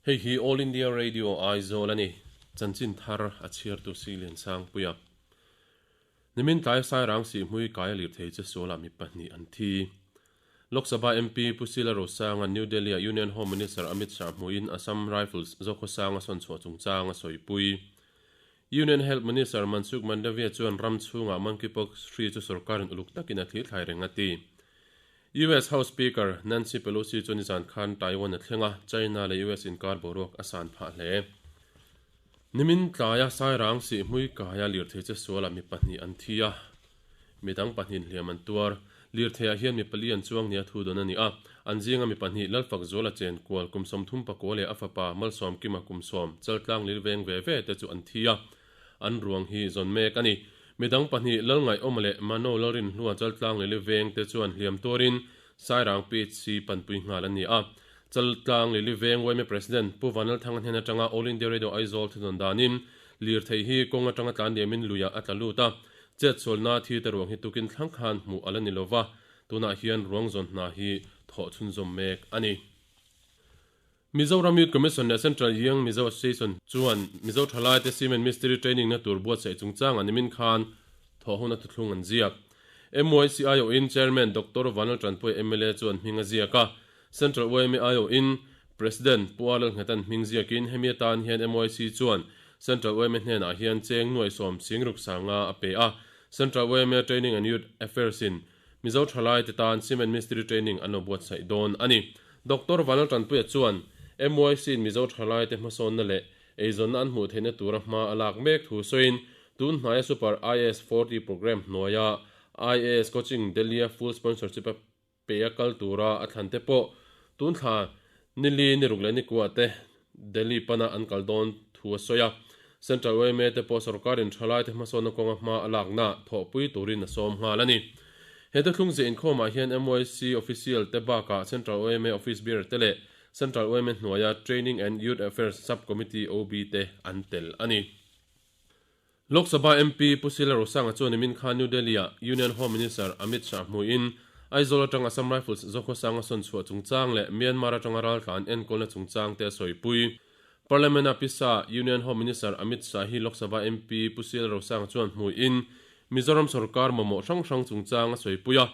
Hei hi All India Radio Aizawl a ni. Chanchin thar a chhiartu Silian Sangpuia. Nimin tlai Sairang Sihhmui kai a lirthei che sualah mi pahnih an thi. Lok Sabha MP Pu Sila Rosanga New Delhi-ah Union Home Minister Amit Shah hmuhin Assam Rifles Zokhawsanga sawnchhuah chungchang a sawipui. Union Health Minister Mansukh Mandaviya chuan ram chhungah monkeypox hri chu sorkarin uluk takin a thlir thlai reng a ti. US House Speaker Nancy Pelosi chu nizan khan Taiwan a thleng a, China leh US inkar boruak a san phah hle. Nimin tlaia Sairang Sihhmui kaia lirthei che sualah mi pahnih an thi a, midang pahnih hliam an tuar. Lirtheiah hian mi pali an chuang nia thu dawn a ni a, an zinga mi pahnih Lalfak Zuala chen kual kum 34 leh a fapa Malsawmkima kum 10 Chaltlang lilveng ve ve te chu an thi a, An ruang hi zawn mek a ni. Midang pahnih Lalngaihawma leh Mano Lalrinhlua Chaltlang leh Liveng te chuan hliam tuarin Sairang PHC panpui nghal an ni a. Chaltlang leh Liveng yma President Pu Vanlalthanga hnen atanga All India Radio Aizawl thudawn danin lirthei hi kawng atanga tlan liamin luiah a tla lut a. Chetsualna thi te ruang hi tukin thlang khan hmuh a la ni lova, tunah hian ruang zawn hna hi thawh chhunzawm mek a ni. Mizoram Youth Commission leh Central Young Mizo Association chuan Mizo thalaite Cement Mistiri Training na tur buatsaih chungchangah nimin khan thawhhuna thuthlung an ziak. MYC aiawhin Chairman Doctor Vanlal Tanpuia mla chuan hming a ziak a, Central yma aiawhin President Pu Arlal Nghetan hming ziakin hemi atan hian MYC chuan Central yma hnenah hian cheng nuai sawm singruk sanga a pe a, Central yma Training and Youth Affairs in Mizo thalaite tan Cement Mistiri Training an lo buatsaih dawn a ni. Doctor Vanlal Tanpuia chuan MYC-in Mizo thalaite hmasawnna leh eizawnna an hmuh theihna tura hma a lak mek thu sawiin, tun hnaia Super IAS 40 Programme hnuaia IAS Coaching Delhi-a full sponsorship a pe a kal tura a thlan te pawh tun thla nili ni ruk leh ni kuah te Delhi pana an kal dawn thu a sawi a. Central yma te pawh sorkarin thalaite hmasawnna kawnga hma a lakna thawhpui turin a sawm nghal a ni. He thuthlung ziah inkhawmah hian MYC official te bakah Central yma office bearer te leh Central yma hnuaia Training and Youth Affairs Sub-Committee OB te an tel a ni. Lok Sabha MP Pu Sila Rosanga chuan nimin khan New Delhi-ah Union Home Minister Amit Shah hmuiin Aizawl atanga Assam Rifles Zokhawsanga sawn chhuah chungchang leh Myanmar atanga raltlan enkawlna chungchang te a sawipui. Parliament-a pisa Union Home Minister Amit Shah hi Lok Sabha MP Pu Sila Rosanga chuan hmuiin Mizoram sorkar mamawh hrang hrang chungchang a sawipui a,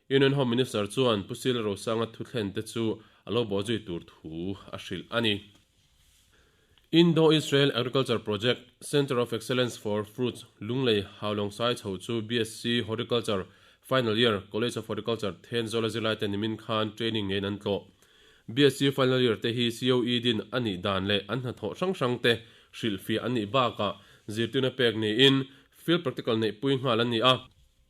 Union Home Minister chuan Pu Sila Rosanga thuthlente chu a lo bawhzui tur thu a hrilh a ni. Indo-Israel Agriculture Project, Centre of Excellence for Fruits, Lunglei Haulawngsai chho chu BSc Horticulture Final Year, College of Horticulture, Thenzawl a zirlaite nimin khan training ngeiin an tlawh. BSc Final Year te hi COE din a nih dan leh an hnathawh hrang hrang te hrilhfiah an nih bakah zirtirna pek niin field practical neihpui nghal an ni a.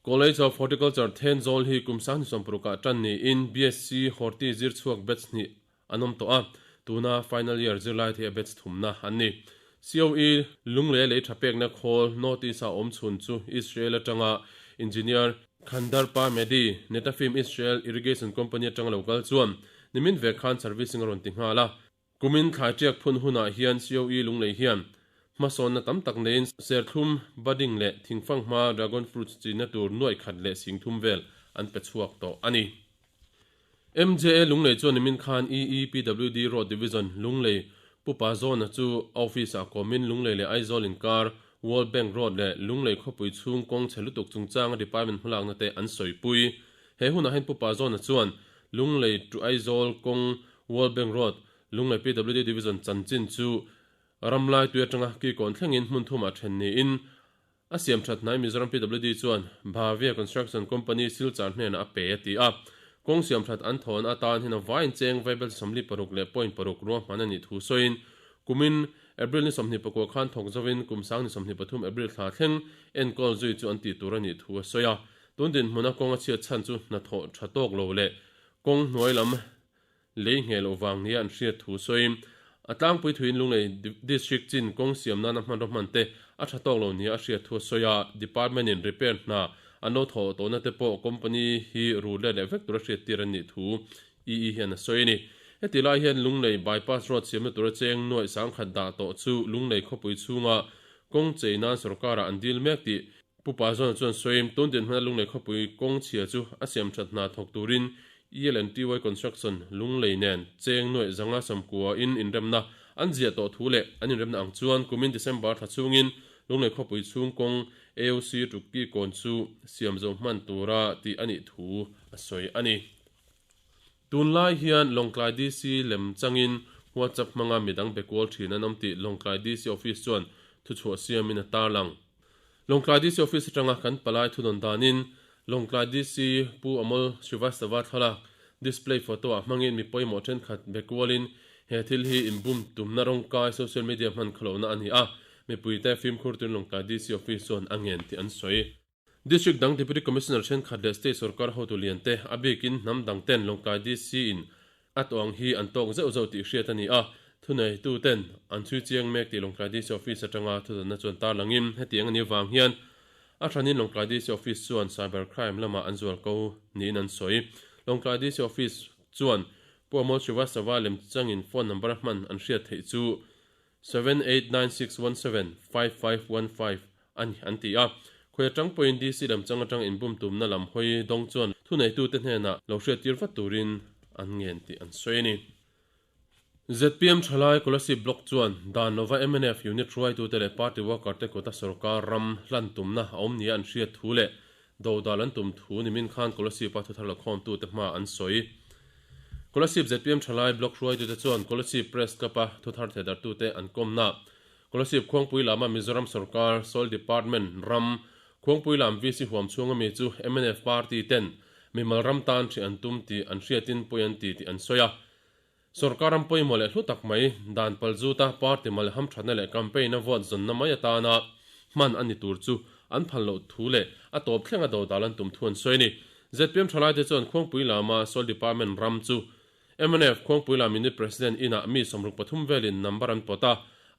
College of Horticulture, Thenzawl hi kum 2060 ah tan niin BSc Horti zirchhuak batch hnih An awm tawh a, tuna final year zirlai thei a batch thumna an ni. COE lunglei lei tha pekna khawl North East a awm chhun chu Israel atanga Engineer Khandarpa Medi, Netafim Israel Irrigation Company atanga lo kal chuan nimin ve khan servicing a rawn ti nghal a. Kumin thlai tiak phun hunah hian COE lunglei hian hmasawnna tam tak neiin serthlum, budding leh thingfang hma dragon fruits chinna tur nuaih khat leh singthum vel an pe chhuak tawh a ni. MJA Lunglei chuan nimin khan EEPWD Road Division Lunglei Pu Pa Zawna chu a office-ah kawmin Lunglei leh Aizawl inkar World Bank Road leh Lunglei khawpui chhung kawng chhe lutuk chungchanga department hmalakna te an sawipui. He hunah hian Pu Pa Zawna chuan Lunglei to Aizawl kawng World Bank Road Lunglei PWD Division chanchin chu ramlai tui atanga kikawn thlengin hmun thumah then niin A siam that hnai Mizoram PWD chuan Bhavya Construction Company Silchar hnenah a pe a ti a. Kawng siam that an thawn atan hian a vaiin cheng vaibel 46 leh point paruk ruahman a nih thu sawiin kumin April ni 24 khan thawk zovin kum sang ni 23 April thla thleng enkawl zui chu an tih tur a nih thu a sawi a. Tun dinhmuna kawng a chhiat chhan chu hnathawh tha tawk lo leh kawng hnuai lam Lei ngheh loh vang nia an hriat thu sawiin, a tlangpui thuin Lunglei District chin kawng siam nana hmanraw hman te a tha tawk lo nia a hriat thu a sawi a, Department in repair hna an lo thawh tawhna te pawh company hi rul let leh vek tura hriat tir an nih thu EE hian a sawi a ni. Heti lai hian Lunglei bypass road siamna tura cheng nuaih sangkhat dah tawh chu Lunglei khawpui chhunga kawng chei nan sorkarah an dil mek tih Pu Pazawn chuan sawiin, tun dinhmuna Lunglei khawpui kawng chhia chu a siam that hna thawk turin EL and TY Construction Lunglei nen cheng nuaih zanga sawmkua in inremna an ziah tawh thu leh an inremna ang chuan kumin December thla chhungin Lunglei khawpui chhung kawng AOC Tukki kawn chu siam zo hman tura tih a nih thu a sawi a ni. Tunlai hian Lawngtlai DC lem changin WhatsApp hmanga midang be kual thin an awm tih Lawngtlai DC Office chuan thuchhuah siamin a tarlang. Lawngtlai DC Office atanga kan palai thudawn danin Lawngtlai DC Pu Amol Srivastava thlalak display photo ah hmangin mi pawimawh thenkhat be kualin he thil hi inbum tumna rawngkai social media hman khawlohna a ni a, mipuite fimkhur turin Lawngtlai DC Office chuan a ngen tih an sawi. District dang Deputy Commissioner thenkhat leh State sorkar hotu lian te, a bikin hnam dang ten Lawngtlai DC in a tawng hi an tawk zeuh zeuh tih hriat a ni a, thuneitu ten an chhui chiang mek tih Lawngtlai DC Office atanga thudanna chuan tarlangin hetiang a nih avang hian a hranin Lawngtlai DC Office chuan Cyber Crime lamah an zual ko niin an sawi. Lawngtlai DC Office chuan Pu Amol Srivastava lemchangin phone number a hman an hriat theih chu 7896175515 a ni an ti a. Khawi atang pawhin DC lamchang atang inbum tumna lam hawi dawng chuan thuneitute hnenah lo hriattir vat turin an ngen tih an sawi a ni. Zpm thalai Kolasib Block chuan dan lova mnf unit hruaitute leh party worker te kuta sorkar ram hlan tumna a awm nia an hriat thu leh dodal an tum thu nimin khan Kolasib-a thuthar lakhawmtute hma an sawi. Kolasib zpm thalai Block hruaitute chuan Kolasib Press Club-a thuthar thehdarhtute an kawmna Kolasib Khuangpui lama Mizoram sorkar Soil Department ram Khuangpui lam VC huam chhunga mi chu mnf party ten mimal ram tan hrih an tum tih an hriatin pawi an ti tih an sawi a. Sorkar ram pawimawh leh hlu tak mai dan palzuta party mal hamthatna leh campaign a vote zawnna mai atana hman a ni tur chu an phal loh thu leh a tawp thlenga dodal an tum thu an sawi a ni. Zpm thalaite chuan Khuangpui lama Soil Department ram chu Mnf Khuangpui lam Unit President inah mi 63 velin number an pawt a,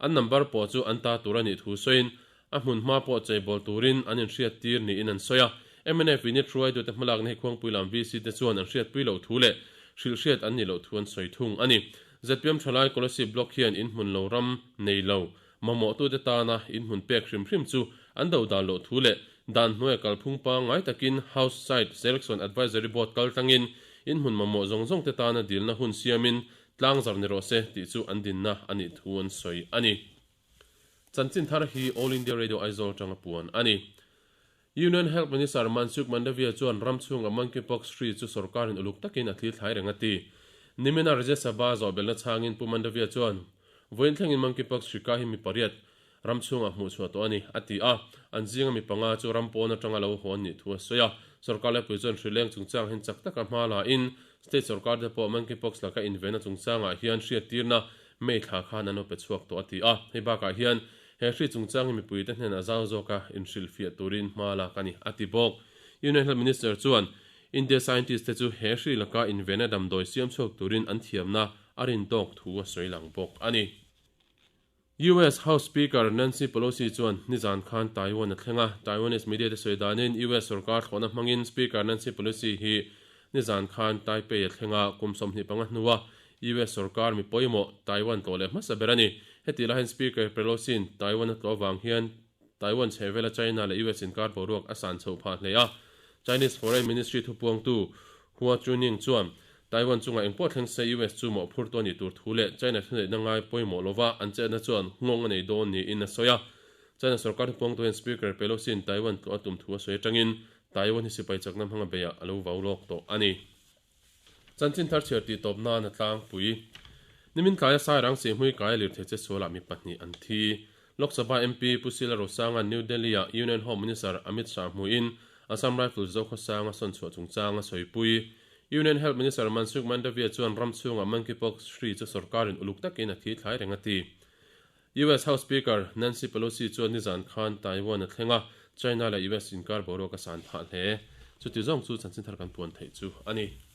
an number pawh chu an ta tur a nih thu sawiin a hmun hma pawh cheibawl turin an inhriattir niin an sawi a. Mnf Unit hruaitute hmalakna hi Khuangpui lam VC te chuan an hriatpui loh thu leh hrilhhriat an nih loh thu an sawi thung a ni. Zpm Thalai Kolasib Block hian inhmun lo ram nei lo mamawhtute tana inhmun pek hrim hrim chu an do dan loh thu leh dan hnuaia kalphung pangngai takin House Site Selection Advisory Board kal tlangin inhmun mamawh zawng zawng te tana dilna hun siamin tlangzar ni rawh se tih chu an dinna a nih thu an sawi a ni. Chanchin thar hi All India Radio Aizawl atanga puan a ni. Union Health Minister Mansukh Mandaviya chuan ram chhunga monkeypox hri chu sorkarin uluk takin a thlir thlai reng a ti. Nimina Rajya Sabha zawhbelna chhangin Pu Mandaviya chuan, Vawiin thlengin monkeypox hri ka hi mi pariat ram chhungah hmuh chhuah tawh a ni, a ti a. An zinga mi panga chu ram pawn atanga lo hawn nih thu a sawi a. Sorkar laipui chuan hri leng chungchang hian chak taka hma la in state sorkar te pawh monkeypox laka invenna chungchangah hian hriattirna May thla khan an lo pe chhuak tawh a ti a. Hei bakah hian He hri chungchang hi mipuite hnenah zau zawka inhrilhfiah turin hma lak a ni, a ti bawk. Union Health Minister chuan India scientist te chu he hri laka invenna damdawi siam chhuak turin an thiamna a rin tawk thu a sawi lang bawk a ni. US House Speaker Nancy Pelosi chuan nizan khan Taiwan a thleng a, Taiwanese media te sawi danin US sorkar thlawhna hmangin Speaker Nancy Pelosi hi nizan khan Taipei a thleng a, kum 25 hnua US sorkar mi pawimawh Taiwan tlawh leh hmasa ber a ni. Heti lahin Speaker Pelosi'n Taiwan a tlawh avang hian Taiwan chhehvela China leh US inkar boruak a san chhoh phah hle a. Chinese Foreign Ministry thupuangtu Hua Chunying chuan Taiwan chungah engpawh thleng se US chu mawhphurtu a nih tur thu leh China thuneihna ngai pawimawh lova an chetna chuan nghawng a nei dawn niin a sawi a. China sorkar thupuangtu hian Speaker Pelosi'n Taiwan tlawh a tum thu a sawi atangin Taiwan hi sipai chakna hmanga beiah a lo vau lawk tawh a ni. Chanchin thar chhiar tih tawp nan a tlangpui. Nimin tlaia Sairang Sihhmui kaia lirthei che sualah mi pahnih an thi. Lok Sabha MP Pu Sila Rosanga'n New Delhi-ah Union Home Minister Amit Shah hmuhin Assam Rifles Zokhawsanga sawnchhuah chungchang a sawipui. Union Health Minister Mansukh Mandaviya chuan ram chhungah monkeypox hri chu sorkarin uluk takin a thi thlai reng a ti. US House Speaker Nancy Pelosi chuan nizan khan Taiwan a thleng a, China leh US inkar boruak a san phah hle. Chuti zawng chu chanchin thar kan puan theih chu a ni.